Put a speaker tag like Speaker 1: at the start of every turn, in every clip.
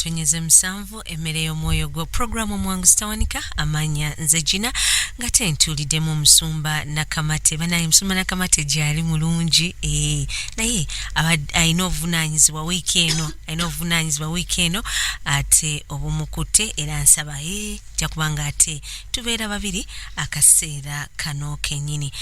Speaker 1: Katonnyeze 7, emmere y'omwoyo gwo, puroguramu Omwangu Sitawanika. Amanya nze Gina, nga tentuuliddemu omusumba Nakamate. Banaye, musumba Nakamate gyali mulungi, naye alina obuvunaanyizibwa wiiki eno, alina obuvunaanyizibwa wiiki eno ate obumukutte, era nsaba nja kubanga ate tubeera babiri akaseera kano kennyini.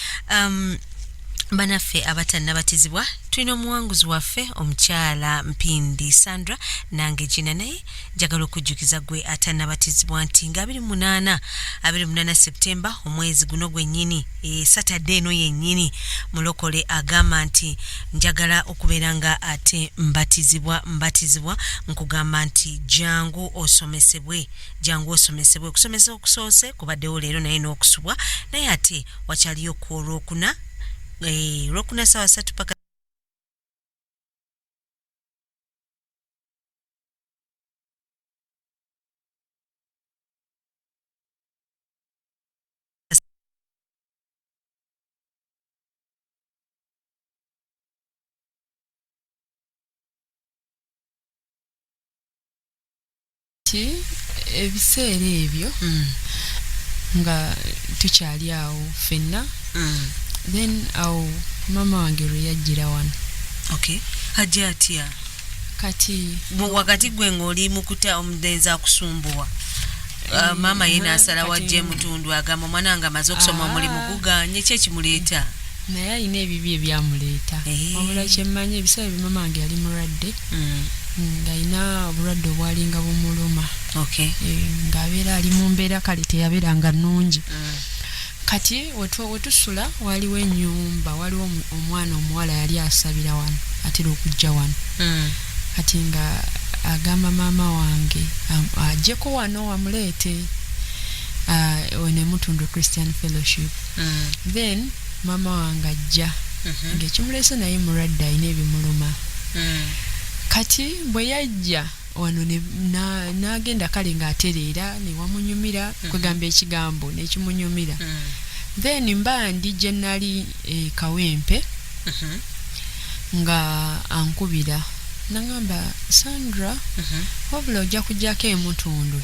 Speaker 1: Banaffe abatannabatizibwa, tulina omuwanguzi waffe omukyala Mpindi Sandra, nange Gina. Naye njagala okujjukiza gwe atannabatizibwa nti nga 28, 28 Septemba, omwezi guno gwennyini, Saturday eno yennyini, mulokole agamba nti njagala okubeera nga ate mbatizibwa, mbatizibwa, nkugamba nti jangu osomesebwe, jangu osomesebwe. Okusomesa okusoose kubaddewo leero naye n'okusubwa, naye ate wakyaliyo ku olwokuna, olwokuna sawa 3 paka
Speaker 2: Ti ebiseera ebyo nga tukyali awo ffenna, then awo maama wange lwe yajjira wano.
Speaker 1: Okay, ajja atya?
Speaker 2: Kati
Speaker 1: wakati gwe ng'oli mukuta omulenzi akusumbuwa, maama ye n'asalawo ajja emutundu, agamba omwana wange amaze okusoma, omulimu guganye, ki ekimuleeta?
Speaker 2: Naye alina ebibi ebyamuleeta. Wabula kyemmanyi, ebiseera bye maama wange yali mulwadde, ng'alina obulwadde obwalinga bumuluma, ng'abeera ali mu mbeera kale teyabeeranga nnungi. Kati wetusula waliwo ennyumba, waliwo omwana omuwala yali asabira wano, atera okujja wano. Kati nga agamba maama wange ajjeko wano amuleete weno Emutundu Christian Fellowship. Then maama wange ajja, ng'ekimuleese naye mulwadde, alina ebimuluma. Kati bwe yajja wano n'agenda kale ng'atereera ne wamunyumira, kwegamba ekigambo nekimunyumira. Then mba ndi gye nali e Kawempe, nga ankubira nagamba, "Sandra, wabula ojja kujjako emutundwe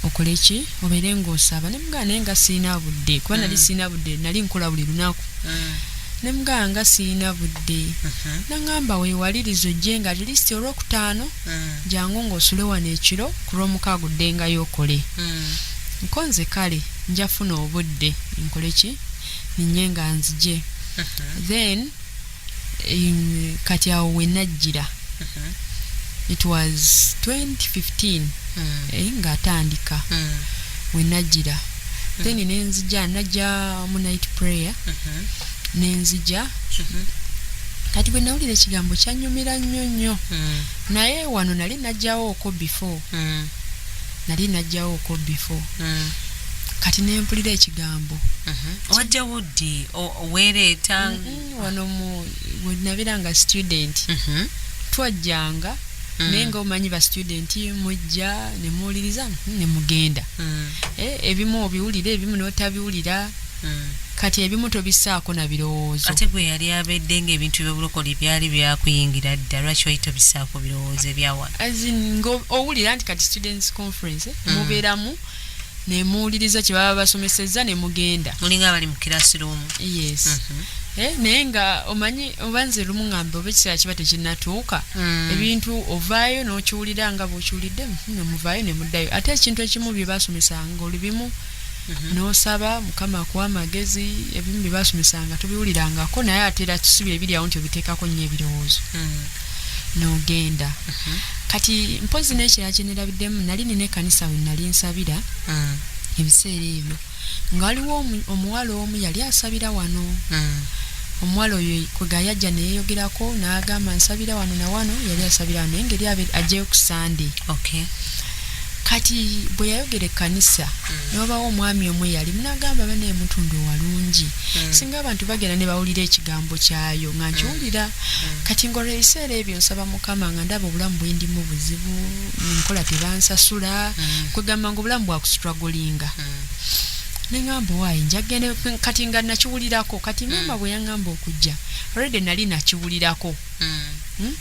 Speaker 2: okole ki, obeere ng'osaba." Ne mugamba, "Naye nga siina budde," kuba nali siina budde, nali nkola buli lunaku. Ne mugamba nga siina budde. Nagamba, "Weewalirize ojje nga at least olwokutaano, jangu ng'osule wano ekiro, ku lwomukaaga oddengayo okole." Nko nze kale nja funa obudde nkole ki, ninye nga nzije. Then kati awo we najjira, it was 2015, ng'atandika we najjira. Then nenzija, najja mu night prayer, nenzija. Kati bwe nawulira ekigambo kyanyumira nnyo nnyo. Naye wano nali najjawooko before, nali najjawooko before. Kati nempulira ekigambo.
Speaker 1: Wajjawo ddi? Weereeta?
Speaker 2: Wano mu we nabeera nga student, twajjanga, naye nga omanyi ba student mujja ne muwuliriza ne mugenda. Ebimu obiwulira, ebimu n'otabiwulira. Kati ebimu tobissaako na birowoozo.
Speaker 1: Ate gwe yali abedde ng'ebintu by'obulokole byali byakuyingira dda, lwaki wali tobissaako birowoozo ebyawano?
Speaker 2: As in, nga owulira nti kati students conference, mubeeramu ne muwuliriza kye baba basomesezza ne mugenda.
Speaker 1: Mulinga abali mu classroom.
Speaker 2: Yes. Naye nga omanyi oba nze lumu ŋŋambe oba ekiseera kiba tekinnatuuka, ebintu ovaayo n'okiwulira nga bw'okiwulidde, ne muvaayo ne muddayo. Ate ekintu ekimu bye baasomesanga oli bimu, n'osaba Mukama akuwa amagezi. Ebimu bye baasomesanga tobiwulirangako, naye ate era si bye biri awo nti obiteekako nnyo ebirowoozo, n'ogenda. Kati mpozi n'ekirala kye nerabiddemu, nali nina ekkanisa we nali nsabira ebiseera ebyo, nga waliwo omuwala omu yali asabira wano. Omuwala oyo kwega yajja neyeyogerako n'agamba, "Nsabira wano na wano." Yali asabira wano, naye ngeri ajjayo ku Sande. Kati bwe yayogera ekkanisa, newabawo omwami omu eyali munagamba, "Banaye, mutundu walungi, singa abantu bagenda ne bawulira ekigambo kyayo." Nga nkiwulira. Kati ngolwo ebiseera ebyo nsaba Mukama, nga ndaba obulamu bwendimu buzibu, nkola tebansasula, kwegamba nga obulamu bwakustrugglinga. Neŋŋamba, "Waayi, njagenda." Kati nga nakiwulirako. Kati maama bwe yaŋŋamba okujja, already nali nakiwulirako.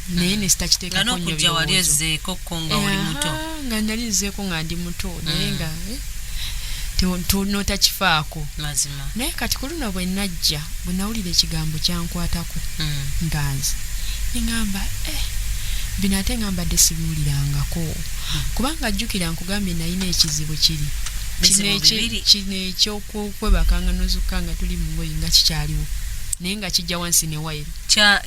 Speaker 2: Naye nesitakiteekako
Speaker 1: nnyo
Speaker 2: birowoozo.
Speaker 1: Wali ozzeeko ko nga oli muto.
Speaker 2: Nga nali nzeeko nga ndi muto, naye nga notakifaako.
Speaker 1: Mazima.
Speaker 2: Naye kati ku luno bwe najja, bwe nawulira ekigambo kyankwatako, nga nze neŋŋamba, bino ate nga mbadde sibiwulirangako, kubanga jjukira nkugambye nalina ekizibu kiri kino ekyokwebakanga nozukka nga tuli mu ngoye, nga kikyaliwo, naye nga kijja wansi ne wayiro.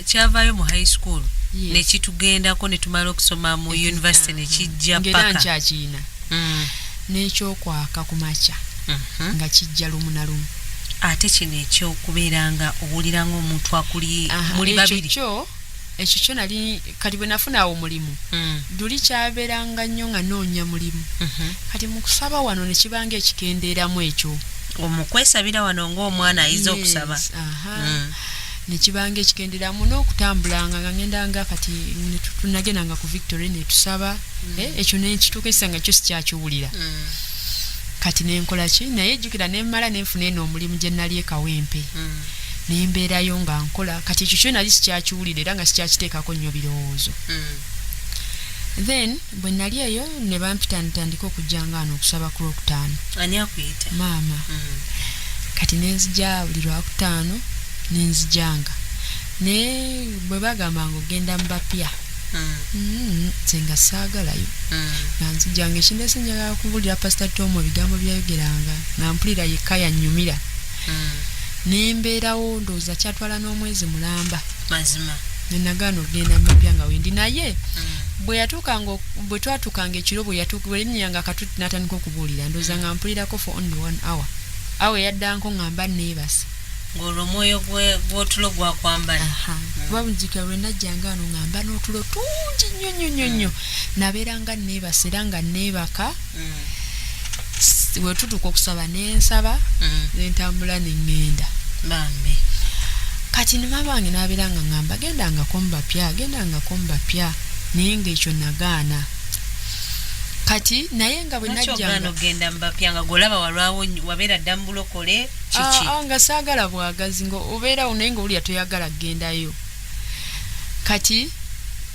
Speaker 1: Kyavaayo mu high school nekitugendako netumala okusoma mu university nekijja
Speaker 2: paka ngera nkyakiina. N'ekyokwaka ku makya nga kijja lumu na lumu.
Speaker 1: Ate kino ekyokubeera nga owulira ng'omuntu akuli muli babiri,
Speaker 2: ekyo kyo nali kati bwe nafuna awo omulimu, luli kyabeeranga nnyo nga noonya mulimu. Kati mu kusaba wano ne kibanga ekikendeeramu ekyo.
Speaker 1: Omukwesabira wano ng'omwana ayiza okusaba.
Speaker 2: Ne kibanga ekikendeeramu n'okutambulanga nga ngendanga, kati tunagendanga ku Victory netusaba, ekyo nekituuka ekisa nga kyo sikyakiwulira. Kati nenkola ki? Naye jjukira nemmala nenfuna eno omulimu gye nali e Kawempe, nembeerayo nga nkola. Kati ekyo kyo nali sikyakiwulira era nga sikyakiteekako nnyo birowoozo. Then bwe nali eyo ne bampita ntandika okujjanga wano okusaba ku Lwokutaano.
Speaker 1: Ani akuyita?
Speaker 2: Maama. Kati nenzija buli Lwakutaano, nenzijanga, naye bwe bagambanga ogenda mu bapya, nze nga saagalayo, nga nzijanga ekindese njagala kubuulira Pasita Tom ebigambo byayogeranga, nga mpulira yekka yannyumira. Nembeerawo, ndowooza kyatwala n'omwezi mulamba.
Speaker 1: Mazima.
Speaker 2: Nenagaana okugenda mu bapya nga wendi, naye bwe yatuukanga, bwe twatuukanga ekiro, bwe yalinnyanga akatuti n'atandika okubuulira, ndowooza nga mpulirako for only one hour, awo eyaddanko nga mba neebase.
Speaker 1: Ng'olwo omwoyo gw'otulo gwakwambala.
Speaker 2: Kuba nzijukira lwe najjanga wano nga mba n'otulo tungi nnyo nnyo nnyo nnyo, nabeera nga neebase era nga neebaka. Bwe tutuuka okusaba nensaba, nentambula neŋŋenda.
Speaker 1: Bambi.
Speaker 2: Kati ne maama wange n'abeera nga ŋŋamba, gendangako mu bapya, gendangako mu bapya, naye ng'ekyo nagaana. Kati naye nga bwe najjanga
Speaker 1: ogenda mu bapya nga golaba walwawo, wabeera dda mu bulokole, kiki?
Speaker 2: Nga saagala bwagazi, nga obeerawo naye nga owulira toyagala kgendayo. Kati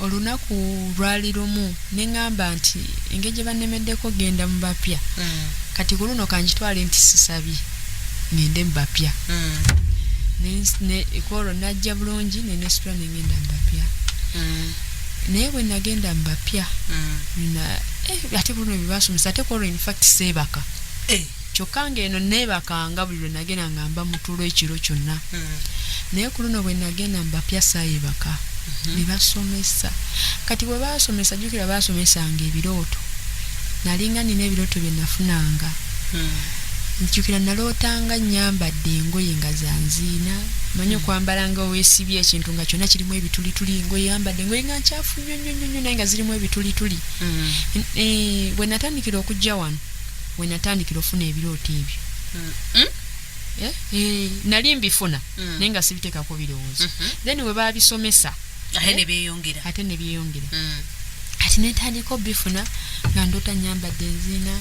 Speaker 2: olunaku lwali lumu ne ŋŋamba nti engeri gye bannemeddeko genda mu bapya, kati ku luno kankitwale nti sisabye, ŋŋende mu bapya. Kwolwo najja bulungi nenesitula nengenda mu bapya. Naye bwe nagenda mu bapya, ate buluno bye basomesa, ate kwolwo in fact seebaka. Kyokka ng'eno neebakanga buli lwe nagenda nga mba mutulo ekiro kyonna, naye ku luno bwe nagenda mu bapya saayebaka. Ne basomesa. Kati bwe baasomesa, jjukira baasomesanga ebirooto, nalinga nina ebirooto bye nafunanga. Nzijukira nalootanga nnyambadde engoye nga za nziina, manyi okwambala nga weesibye ekintu nga kyonna kirimu ebitulituli, engoye yambadde engoye nga nkyafu nnyo nnyo nnyo, naye nga zirimu ebitulituli. Bwe natandikira okujja wano, we natandikira ofuna ebirooto ebyo. Nali mbifuna, naye nga sibiteekako birowoozo. Then we baabisomesa,
Speaker 1: ate ne byeyongera.
Speaker 2: Ate ne byeyongera. Kati nentandika obifuna nga ndoota nyambadde enziina,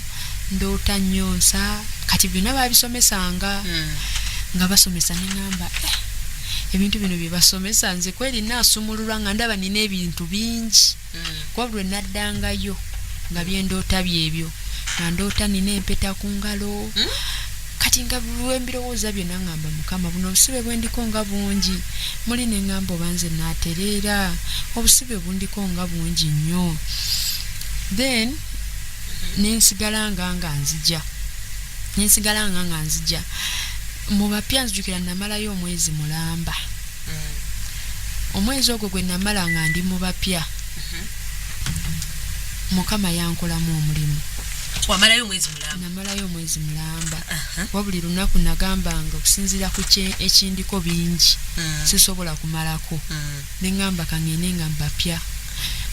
Speaker 2: ndoota nyonsa. Kati byonna babisomesanga, nga basomesa, neŋamba, ebintu bino bye basomesa nze kweri naasumululwa, nga ndaba nina ebintu bingi. Kuba buli lwe naddangayo nga byendoota byebyo, nga ndoota nina empeta ku ngalo. Kati nga lwembirowooza byonna, ŋŋamba, Mukama, buno obusibe bwendiko nga bungi. Muli ne ŋŋamba, oba nze naatereera, obusibe bundiko nga bungi nnyo. Then nensigala nga nzija, nensigala nga nzija mu bapya. Nzijukira namalayo omwezi mulamba. Omwezi ogwo gwe namala nga ndi mu bapya, Mukama yankolamu omulimu.
Speaker 1: Wamalayo omwezi mulamba?
Speaker 2: Namalayo omwezi mulamba. Kuba buli lunaku nagambanga, okusinziira ku ekindiko bingi, sisobola kumalako. Neŋŋamba kaŋŋende nga mbapya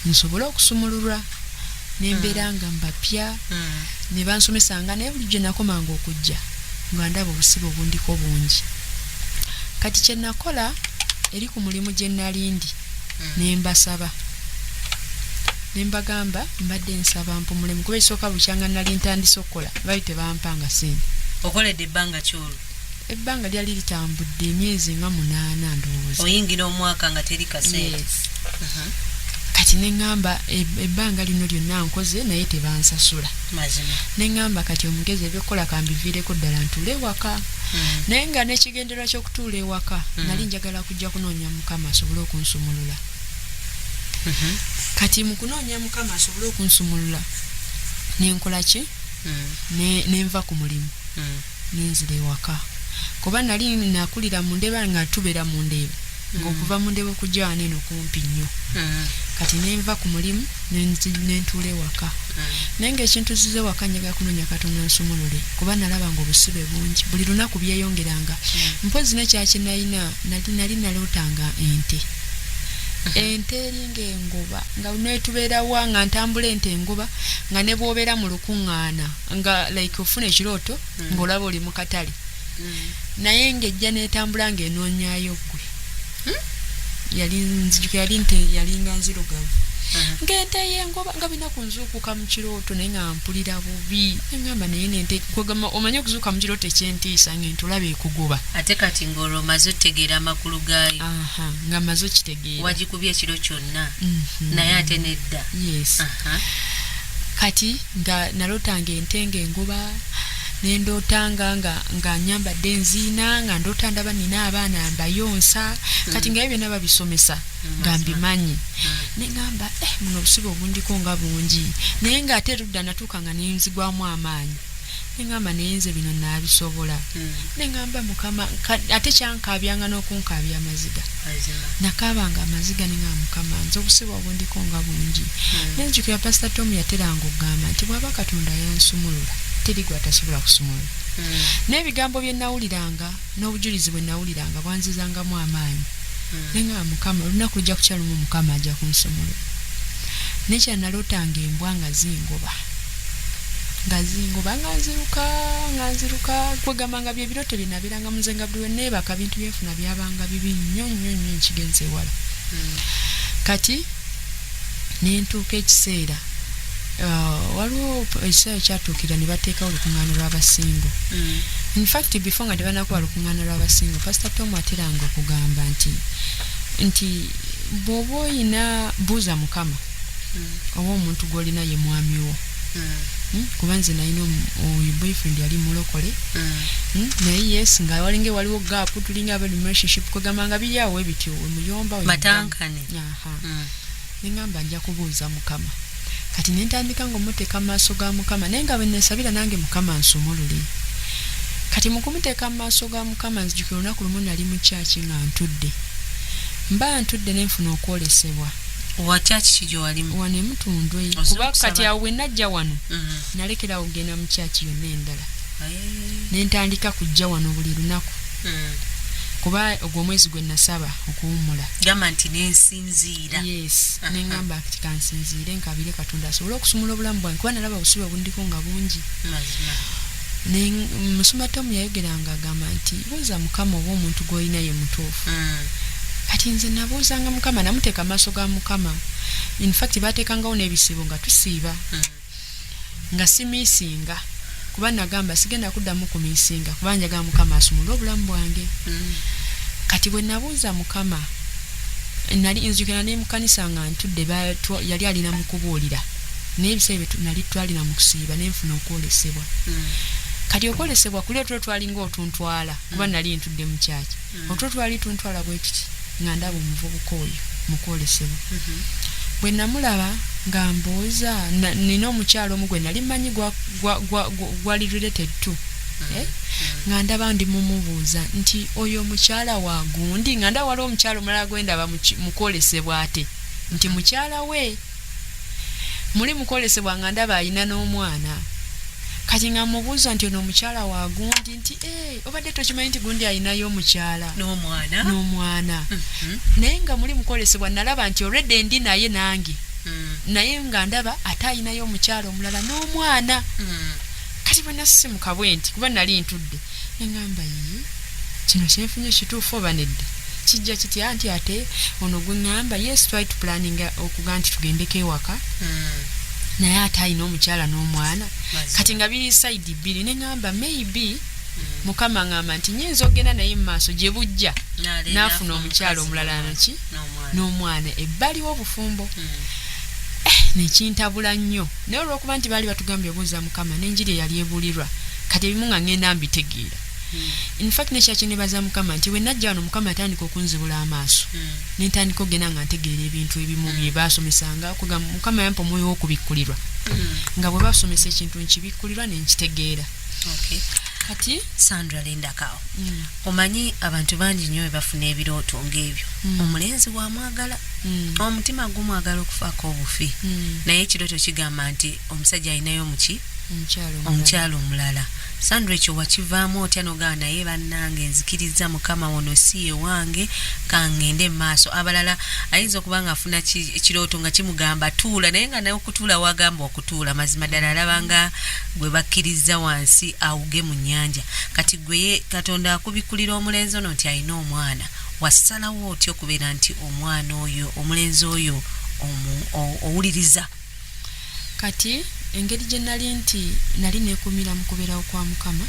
Speaker 2: nsobole okusumululwa. Nembeera nga mbapya, ne bansomesanga, naye buli gye nakomanga okujja nga ndaba obusibe obundiko bungi. Kati kye nakola, eri ku mulimu gye nali ndi, ne mbasaba, ne mbagamba mbadde nsaba mpumulemu, kuba ekisooka bukyanga nali ntandise okukola bali tebampanga sente.
Speaker 1: Okoledde ebbanga kyolwo?
Speaker 2: Ebbanga lyali litambudde emyezi nga 8, ndowooza.
Speaker 1: Oyingira omwaka nga teri kasente.
Speaker 2: Yes. Kati neŋŋamba ebbanga lino lyonna nkoze naye tebansasula. Neŋŋamba kati omugezi ebyokukola kambiviireko ddala ntuule ewaka. Naye nga n'ekigendererwa ky'okutuula ewaka nali njagala kujja kunoonya Mukama asobole okunsumulula. Kati mu kunoonya Mukama asobole okunsumulula nenkola ki? Nenva ku mulimu nenzira ewaka, kuba nali nakulira mu Ndeeba, nga tubeera mu Ndeeba, ng'okuva mu Ndeeba okujja wano eno kumpi nnyo. Kati nenva ku mulimu nentuula ewaka, naye ng'ekintuziza ewaka njagala kunoonya Katonda nsumulule, kuba nalaba nga obusibe bungi, buli lunaku byeyongeranga. Mpozi nekyaki nalina nali nalootanga ente, ente eringa engoba, nga netubeerawa nga ntambula ente engoba, nga ne bw'obeera mu lukuŋŋaana nga like ofuna ekirooto ng'olaba oli mu katale, naye ng'ejja n'etambula ng'enoonyaayo ggwe. Yali nzijukira yali nte yalinga nzirugavu, ng'ente y'engoba nga binaku nzuukuka mu kirooto naye nga mpulira bubi, neŋŋamba naye nente kwegamba omanyi okuzuuka mu kirooto ekyentiisa ng'ente olaba ekugoba.
Speaker 1: Ate kati ng'olwo omaze otegeera amakulu gaayo.
Speaker 2: Aha, nga maze okitegeera.
Speaker 1: Wagikubye ekiro kyonna naye ate nedda.
Speaker 2: Yes. Kati nga nalootanga ente ng'engoba, nendootanga nga nyambadde enziina, nga ndoota ndaba nina abaana mbayonsa. Kati nga ebyo byonna babisomesa nga mbimanyi. Neŋŋamba muno obusibe obundiko nga bungi, naye ng'ate erudda natuuka nga nenzigwamu amaanyi, neŋŋamba naye nze bino naabisobola? Neŋŋamba Mukama, ate kyankaabyanga n'okunkaabya amaziga. Nakaabanga amaziga, neŋŋamba Mukama nze obusibe obundiko nga bungi. Nenzijukira Pasita Tom yateranga okugamba nti bw'aba Katonda yansumulula, teri gw'atasobola kusumulula. N'ebigambo bye nawuliranga n'obujulizi bwe nawuliranga bwanzizangamu amaanyi. Neŋŋamba Mukama olunaku lujja kukya lumu Mukama ajja kunsumulula. Nekira nalootanga embwa nga zingoba, nga zingoba, nga nziruka, nga nziruka, kwegamba nga byebirooto bye nabeeranga muze, nga buli we neebaka bintu byenfuna byabanga bibi nnyo nnyo nnyo nkigenze ewala. Kati nentuuka ekiseera, waliwo ekiseera kyatuukira ne bateekawo olukuŋŋaana lw'abasingo. In fact before nga tebanakuba lukuŋŋaana lw'abasingo, Pastor Tom ateranga okugamba nti bw'oba oyina buuza Mukama oba omuntu gw'olina ye mwami wo. Kuba nze nalina oyo boyfriend yali mulokole. Naye yes, nga walinga waliwo gap, tulinga abali mu relationship, kwegamba nga biri awo ebityo wemuyomba.
Speaker 1: Batankane.
Speaker 2: Aha. Neŋŋamba nja kubuuza Mukama. Kati ne ntandika ng'omuteeka mu maaso ga Mukama, naye nga bwe neesabira nange Mukama nsumulule. Kati mu kumuteeka mu maaso ga Mukama, nzijukira olunaku lumu nali mu kyaki nga ntudde, mba ntudde ne nfuna okwolesebwa.
Speaker 1: Wa kyaki ki gyewalimu?
Speaker 2: Wano emutundwe.
Speaker 1: Ozze
Speaker 2: kuba
Speaker 1: okusaba?
Speaker 2: Kati awo bwe najja wano nalekerawo okugenda mu kyaki yonna endala, ne ntandika kujja wano buli lunaku, kuba ogwo omwezi gwe nasaba okuwummula.
Speaker 1: Gamba nti nensinziira.
Speaker 2: Yes. Neŋŋamba kati kansinziire nkabire Katonda asobole okusumula obulamu bwange, kuba nalaba obusibe obundiko nga bungi. Musumba Tom yayogeranga agamba nti buuza Mukama oba omuntu gw'olina ye mutuufu. Kati nze nabuuzanga Mukama, namuteeka maaso ga Mukama. In fact bateekangawo n'ebisiibo nga tusiiba, nga simiisinga, kuba nagamba sigenda kuddamu kumiisinga, kuba njagala Mukama asumule obulamu bwange. Kati bwe nabuuza Mukama, nali nzijukira ne mu kanisa nga ntudde, yali alina mu kubuulira, naye ebiseera bye nali twalina mu kusiiba, nenfuna okwolesebwa. Kati okwolesebwa kuli otulo twalinga otuntwala, kuba nali ntudde mu kyaki, otulo twali tuntwala bwe tuti, nga ndaba omuvubuka oyo mu kwolesebwa. Bwe namulaba nga mbuuza, nina omukyalo omu gwe nali mmanyi gwali related to, eh? Nga ndaba ndi mumubuuza nti oyo omukyala wa gundi, nga ndaba waliwo omukyala omulala gwe ndaba mu kwolesebwa, ate nti mukyala we muli mukwolesebwa, nga ndaba alina n'omwana. Kati nga mubuuza nti ono omukyala wa gundi, nti "Eh, obadde tokimanyi nti gundi alinayo omukyala
Speaker 1: n'omwana?"
Speaker 2: N'omwana. Naye nga muli mukwolesebwa nalaba nti already ndi naye nange, naye nga ndaba ate alinayo omukyala omulala n'omwana. Kati bwe nasisimuka bwe nti, kuba nali ntudde, neŋŋamba ye kino kyenfunye kituufu oba nedda? Kijja kitya nti ate ono gwe ŋŋamba yes twali tupulaninga okuga nti tugendeko ewaka, naye ate alina omukyala n'omwana? Kati nga biri side bbiri, neŋŋamba maybe Mukama ŋŋamba nti nyinza okugenda naye mu maaso gye bujja n'afuna omukyala omulala naki.
Speaker 1: N'omwana.
Speaker 2: N'omwana ebbali w'obufumbo. Nekintabula nnyo, naye olwokuba nti baali batugambye obuuza Mukama n'enjiri eyali ebulirwa, kati ebimu nga ŋŋenda mbitegeera. In fact, nekyakyenebaza Mukama nti bwe najja wano, Mukama yatandika okunzibula amaaso, nentandika okugenda nga ntegeera ebintu ebimu bye baasomesanga. Kugamba Mukama yampa omwoyo w'okubikkulirwa, nga bwe basomesa ekintu nkibikkulirwa nenkitegeera. Kati
Speaker 1: Sandra, lindakaawo. Omanyi abantu bangi nnyo bwe bafuna ebirooto ng'ebyo, omulenzi wamwagala, omutima gumwagala okufaako obufi, naye ekirooto kigamba nti omusajja alinayo muki?
Speaker 2: Omukyalo omulala.
Speaker 1: Omukyalo omulala. Sandra, ekyo wakivaamu otya nogamba, "Naye bannange, nzikiriza Mukama, wono si ye wange, kaŋŋende mu maaso"? Abalala ayinza okuba nga afuna ekirooto nga kimugamba tuula, naye nga naye okutuula wagamba okutuula, mazima ddala alaba nga gwe bakkiriza wansi awuge mu nnyanja. Kati gwe ye Katonda akubikkulira omulenzi ono nti alina omwana, wasalawo otya okubeera nti omwana oyo, omulenzi oyo owuliriza?
Speaker 2: Kati engeri gye nali nti nali neekuumira mu kubeerawo kwa Mukama,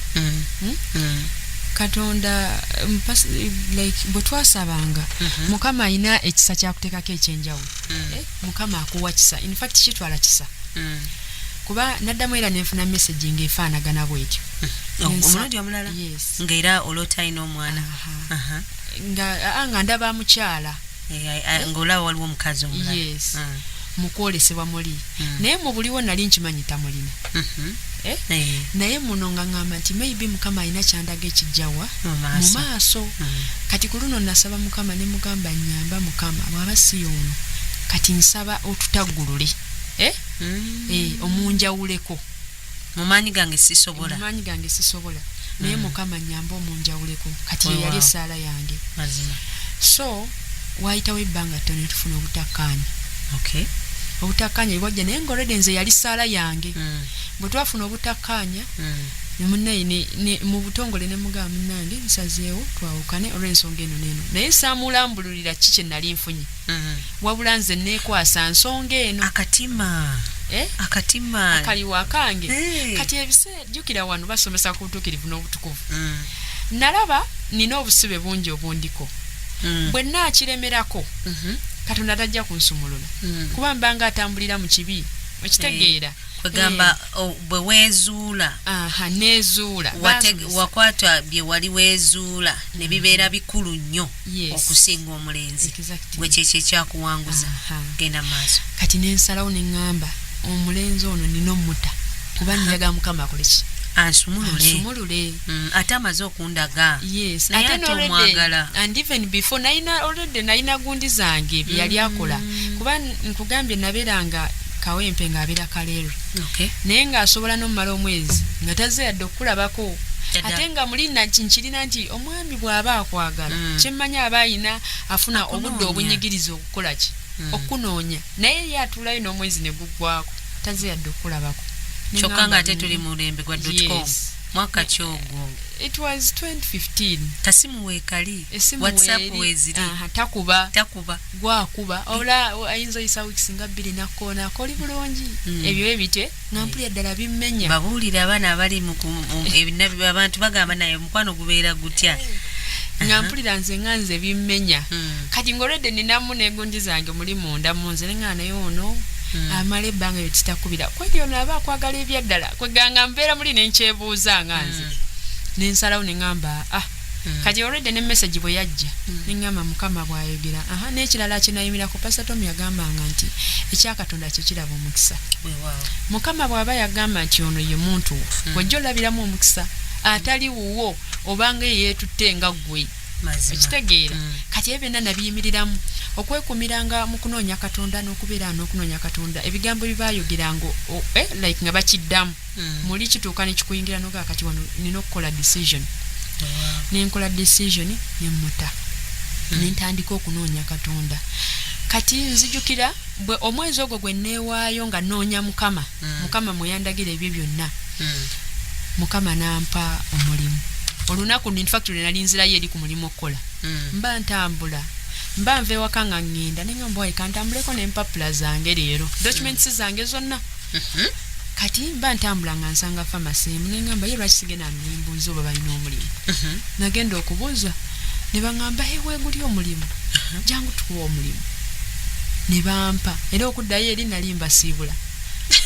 Speaker 2: Katonda like bwe twasabanga, Mukama alina ekisa kyakuteekako ekyenjawulo. Eh, Mukama akuwa kisa. In fact, kitwala kisa, kuba naddamu era nenfuna message ng'efaanagana bwetyo.
Speaker 1: Omulundi omulala?
Speaker 2: Yes.
Speaker 1: Ng'era oloota alina omwana?
Speaker 2: Aha. Nga ndaba mukyala.
Speaker 1: Eh, ng'olaba waliwo omukazi omulala.
Speaker 2: Yes. Mu kwolesebwa muli, naye mu buliwo nali nkimanyi tamulina. Eh? Naye muno nga ŋŋamba nti maybe Mukama alina kyandaga ekijjawa
Speaker 1: mu
Speaker 2: mu
Speaker 1: maaso.
Speaker 2: Maaso. Kati ku luno nasaba Mukama ne mugamba, "Nyamba Mukama, bw'aba si ono, kati nsaba otutaggulule, eh? Eh, omunjawuleko."
Speaker 1: Mu maanyi gange sisobola.
Speaker 2: Mu maanyi gange sisobola, naye Mukama nyamba omunjawuleko. Kati ye yali essaala yange. So waayitawo ebbanga ttono ne tufuna obutakkaanya. Obutakkaanya bwajja, naye nga already nze yali ssaala yange. Bwe twafuna obutakkaanya, munnaye mu butongole ne mugamba, "Munnange, nsazeewo twawukane olw'ensonga eno n'eno," naye saamulambululira ki kye nali nfunye, wabula nze neekwasa nsonga eno.
Speaker 1: Akatima.
Speaker 2: Eh?
Speaker 1: Akatima.
Speaker 2: Akaliwo akange. Kati ebiseera, jjukira wano basomesa ku butuukirivu n'obutukuvu. Nalaba nina obusibe bungi obundiko. Bwe naakiremerako, Katonda tajja kunsumulula, kuba mbanga atambulira mu kibi, okitegeera?
Speaker 1: Kwegamba bwe weezuula.
Speaker 2: Aha, neezuula. Baasomesa.
Speaker 1: Wakwata bye wali weezuula ne bibeera bikulu nnyo okusinga omulenzi. Gwe kyekyo ekyakuwanguza. Genda maaso.
Speaker 2: Kati nensalawo neŋŋamba omulenzi ono nina omuta, kuba njagala Mukama akole ki?
Speaker 1: Ansumulule.
Speaker 2: Ansumulule.
Speaker 1: Ate amaze okundaga.
Speaker 2: Yes.
Speaker 1: Naye
Speaker 2: ate
Speaker 1: ate
Speaker 2: n'already-
Speaker 1: omwagala.
Speaker 2: And even before nalina already nalina gundi zange bye yali akola, kuba nkugambye nabeeranga Kawempe ng'abeera Kaleerwe, naye ng'asobola n'omumala omwezi nga tazze yadde okukulabako. Ate nga muli nkirina nti omwami bw'aba akwagala, kyemmanyi aba ayina afuna obudde
Speaker 1: Akunoonya.
Speaker 2: obunyigiriza okukola ki? Okunoonya. Naye ye atuulayo n'omwezi ne guggwako tazze yadde okukulabako. Ne
Speaker 1: Kyokka
Speaker 2: ŋŋamba,
Speaker 1: nga ate tuli mu mulembe gwa .com.
Speaker 2: Yes.
Speaker 1: Mwaka kyogwo?
Speaker 2: It was 2015.
Speaker 1: Kasimu weekali?
Speaker 2: Esimu
Speaker 1: WhatsApp
Speaker 2: weeri.
Speaker 1: weeziri?
Speaker 2: Aha, takuba.
Speaker 1: Takuba.
Speaker 2: Gwakuba ola ayinza oyisa weeks nga 2 nakkoonako, oli bulungi? Ebyo ebitye nga mpulira ddala bimmenya.
Speaker 1: Babuulire abaana abali abantu bagamba, naye omukwano gubeera gutya?
Speaker 2: Nga mpulira nze nga nze bimmenya. Kati nga already ninamu negundi zange muli munda munze, nenga naye ono amala ebbanga ebyo titakubira kweri, ono aba akwagala ebyaddala? Kweganga mbeera muli nenkyebuuza nga nze nensalawo neŋŋamba, ah, kati already ne message bwe yajja, neŋŋamba Mukama bw'ayogera. Aha, n'ekirala kyenayimirako, Pastor Tom yagambanga nti ekyakatonda kyekiraba omukisa. Mukama bw'aba yagamba nti ono ye muntu wo, wajja olabiramu omukisa atali wuwo obanga eyeetutte nga ggwe. Okitegeera? Kati ebyo byonna nabiyimiriramu okwekumiranga mu kunoonya Katonda n'okubeera n'okunoonya Katonda. Ebigambo bye baayogeranga like nga bakiddamu, muli kituuka nekikuyingira nogaa. Kati wano nina okukola decision. Nenkola decision, nemuta, nentandika okunoonya Katonda. Kati nzijukira bwe omwezi ogwo gwe neewaayo nga noonya Mukama, Mukama mwe yandagira ebyo byonna, Mukama n'ampa omulimu. Olunaku, in fact, lwe nali nzirayo eri ku mulimu okukola, mba ntambula, mba nva ewaka nga ŋŋenda, neŋŋamba, "Wayi, kantambuleko n'empapula zange leero, documents zange zonna." Kati mba ntambula nga nsanga famasi emu, neŋŋamba, "Ye lwaki sigenda no nembuuza oba balina omulimu?" Nagenda okubuuza ne baŋŋamba, "He, weeguli omulimu, jangu tukuwa omulimu." Ne bampa era okuddayo eri nali mbasiibula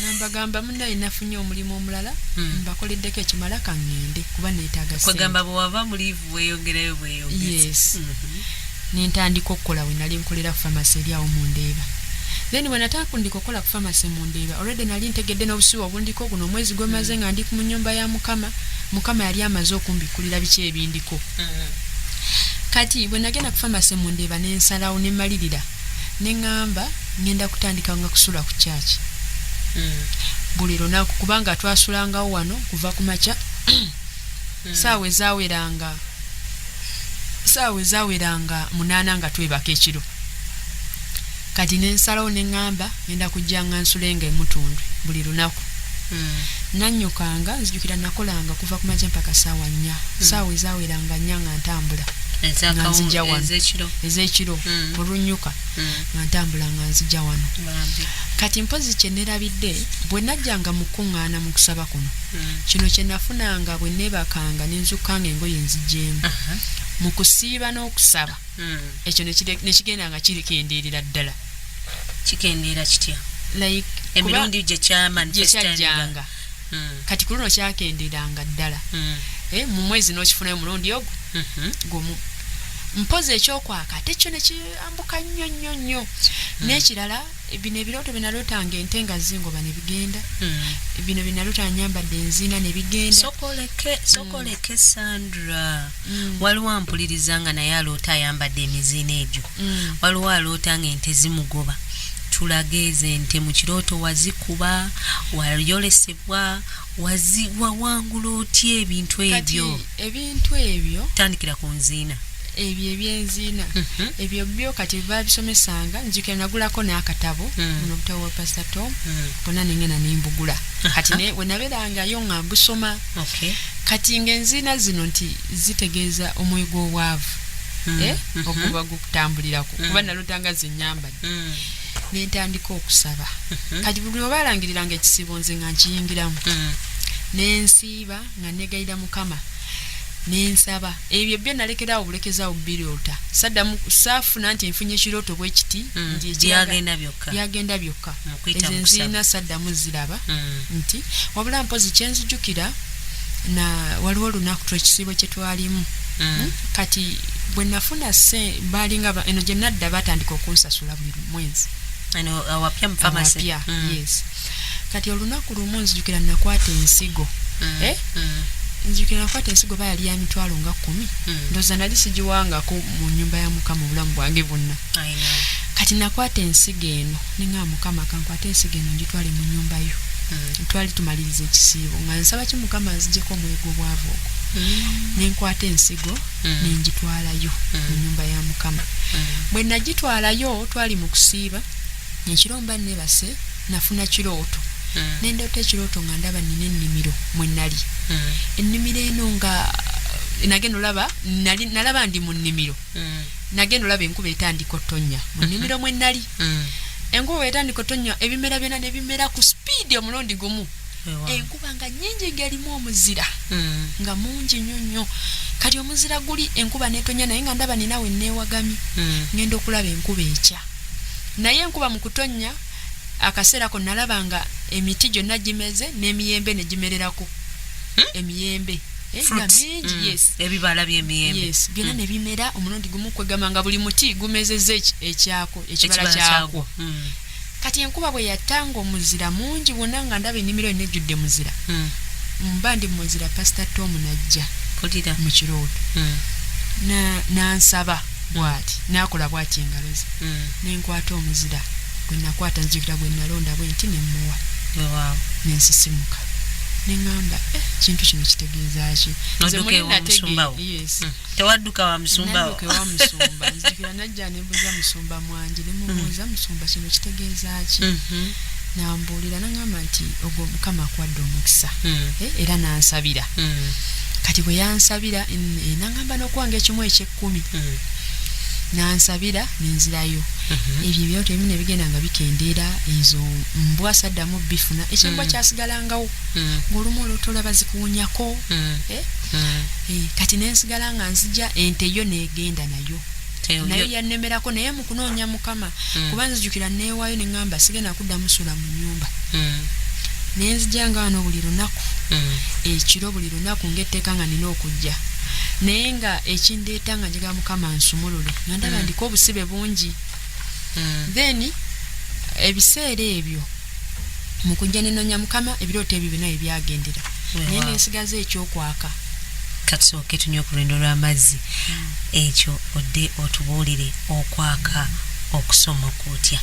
Speaker 2: nambagamba, "Munaye, nafunye omulimu omulala, mbakoleddeko ekimala, kaŋŋende kuba neetaaga ssente."
Speaker 1: Kwegamba bwe wava mu leave weeyongerayo bweyongezi.
Speaker 2: Yes. Nentandika okukola we nali nkolera ku famasi eri awo mundeeba. Then bwe natandika okukola ku famasi mundeeba, already nali ntegedde n'obusibe obundiko. Guno omwezi gwemaze nga ndi mu nnyumba ya Mukama, Mukama yali amaze okumbikkulira biki ebindiko. Kati bwe nagenda ku famasi mundeeba, nensalawo nemmalirira, neŋŋamba ŋŋenda kutandika nga kusula ku kyaki buli lunaku, kubanga twasulangawo wano kuva ku makya saawa ezaweranga 8 nga twebaka ekiro. Kati nensalawo neŋŋamba ngenda kujja nga nsulenga emutundwe buli lunaku. Nannyukanga, nzijukira nakolanga kuva ku makya mpaka saawa 4. Saawa ezaweranga 4 nga ntambula nga nzija wano.
Speaker 1: Ezekiro.
Speaker 2: Ez'ekiro. Olunnyuka nga ntambula nga nzija wano.
Speaker 1: Bambi.
Speaker 2: Kati mpozi kye nerabidde, bwe najjanga mu kuŋŋaana mu kusaba kuno, kino kye nafunanga bwe neebakanga nenzukanga engoye nzigyemu mu kusiiba n'okusaba, ekyo ne kigenda nga kirikendeerera ddala.
Speaker 1: Kikendeera kitya?
Speaker 2: Like
Speaker 1: emirundi gye
Speaker 2: gye
Speaker 1: kyamanifestinga.
Speaker 2: Kyajjanga. Kati ku luno kyakendeeranga ddala. Eh, mu mwezi n'okifunayo mulundi ogwo gumu. Mpozi ekyokwaka ate kyo ne kiyambuka nnyo nnyo nnyo. N'ekirala, bino ebirooto bye nalootanga ente nga zingoba ne bigenda, bino bye naloota nyambadde enziina ne bigenda.
Speaker 1: Sokoleke Sandra. Waliwo ampuliriza nga naye aloota ayambadde emiziina egyo. Waliwo aloota nga ente zimugoba. Tulage ezo ente mu kirooto, wazikuba, wayolesebwa, wawangula otya ebintu
Speaker 2: Kati
Speaker 1: ebyo?
Speaker 2: ebintu ebyo,
Speaker 1: Tandikira ku nziina.
Speaker 2: Ebyo ebyenziina, ebyo byo kati babisomesanga. Nzijukira nagulako n'akatabo, buno obutabo bwa Pastor Tom, bwonna nengenda nembugula. Kati we nabeerangayo nga mbusoma. Kati ng'enziina zino nti zitegeeza omwoyo gw'obwavu, eh? Oguba gukutambulirako, kuba nalotanga zenyambadde. Nentandika okusaba. Kati buli oba alangiriranga ekisiibo, nze nga nkiyingiramu, nensiiba nga negayira Mukama, nensaba. Ebyo byo nalekeraawo bulekezaawo biroota, saddamu, saafuna nti nfunye ekirooto bwe kiti nti
Speaker 1: Byagenda byokka.
Speaker 2: Byagenda byokka.
Speaker 1: Mu kuyita
Speaker 2: Ezo
Speaker 1: mu kusaba.
Speaker 2: enziina saddamu ziraba nti wabula mpozi kyenzijukira na waliwo olunaku twekisiibo kye twalimu. Kati bwe nafuna se balinga eno gye nadda batandika okunsasula buli mwezi.
Speaker 1: Eno awapya mu pharmacy.
Speaker 2: Awapya. Yes. Kati olunaku lumu nzijukira nakwata ensigo. Eh? Nzijukira nakwata ensigo, ba yali ya 100,000. Ndowooza nali sigiwangako mu nyumba ya Mukama obulamu bwange bwonna.
Speaker 1: I know.
Speaker 2: Kati nakwata ensigo eno, ninga, "Mukama, kankwate ensigo eno ngitwale mu nyumba yo." Twali tumaliriza ekisiibo nga nsaba ki Mukama nzijeko omwoyo gw'obwavu ogwo. Nenkwata ensigo, nengitwalayo mu nyumba ya Mukama. Bwe nagitwalayo, twali mu kusiiba ekiro, mba nebase, nafuna kirooto. Nendoota ekirooto nga ndaba nina ennimiro mwe nali. Ennimiro eno nga nagenda olaba nalaba ndi mu nnimiro. Nagenda olaba enkuba etandika otonnya mu nnimiro mwe nali. Enkuba bwetandika otonnya, ebimera byonna ne bimera ku sipiidi omulundi gumu. Enkuba nga nnyingi, ng'erimu omuzira nga mungi nnyo nnyo. Kati omuzira guli, enkuba netonya, naye nga ndaba nina we neewagamye. Ngenda okulaba enkuba ekya, naye enkuba mu kutonnya akaseera ko nalaba nga emiti gyonna gimeze n'emiyembe ne gimererako. Emiyembe, eh, nga
Speaker 1: Fruits.
Speaker 2: mingi. Yes.
Speaker 1: Ebibala by'emiyembe.
Speaker 2: Yes, byonna ne bimera omulundi gumu, kwegamba nga buli muti gumezezza ekyako, ekibala
Speaker 1: Ekibala
Speaker 2: kyakwo.
Speaker 1: kyagwo.
Speaker 2: Kati enkuba bwe yattanga omuzira mungi wonna, nga ndaba ennimiro yonna ejjudde muzira. Mba ndi muzira, Pasita Tom najja
Speaker 1: Mpulira.
Speaker 2: mu kirooto. N'ansaba bw'ati, n'akola bw'ati engalo ze. Nenkwata omuzira gwe nakwata, nzijukira gwe nalonda bwe nti, nemmuwa.
Speaker 1: Weewaawo.
Speaker 2: Nensisimuka, neŋŋamba, "Eh, kintu kino kitegeeza ki?" Nze
Speaker 1: N'odduka
Speaker 2: muli
Speaker 1: ewa musumba wo.
Speaker 2: Yes.
Speaker 1: Tewadduka wa musumba wo?
Speaker 2: Nadduka ewa musumba. Nzijukira najja nembuuza musumba mwanje, nemubuuza, "Musumba, kino kitegeeza ki?" Nambuulira, naŋŋamba nti ogwo Mukama akuwadde omukisa. Eh, era nansabira. Kati bwe yansabira, naŋŋamba n'okuwanga ekimu ekyekkumi. Nansabira, nenzirayo. Ebyo ebirooto ebimu ne bigenda nga bikendeera. Ezo mbwa saddamu bifuna. Ekyembwa kyasigalangawo, ng'olumu oloota olaba zikuwunyako. Eh? Eh, kati nensigala nga nzija, ente yo negenda nayo. Naye yannemerako naye mu kunoonya Mukama, kuba nzijukira neewaayo ne ŋŋamba sigenda kuddamu sula mu nnyumba. Ne nzija nga wano buli lunaku, ekiro buli lunaku ng'etteeka nga nina okujja, naye nga ekindeeta nga njagala Mukama nsumulule, nga ndaba ndiko obusibe bungi. Then ebiseera ebyo mu kujja nenoonya Mukama, ebirooto ebyo byonna bye byagendera, naye nensigaza ekyokwaka.
Speaker 1: Katusooke tunywe ku lwendo lw'amazzi, ekyo odde otubuulire okwaka okusoma kutya.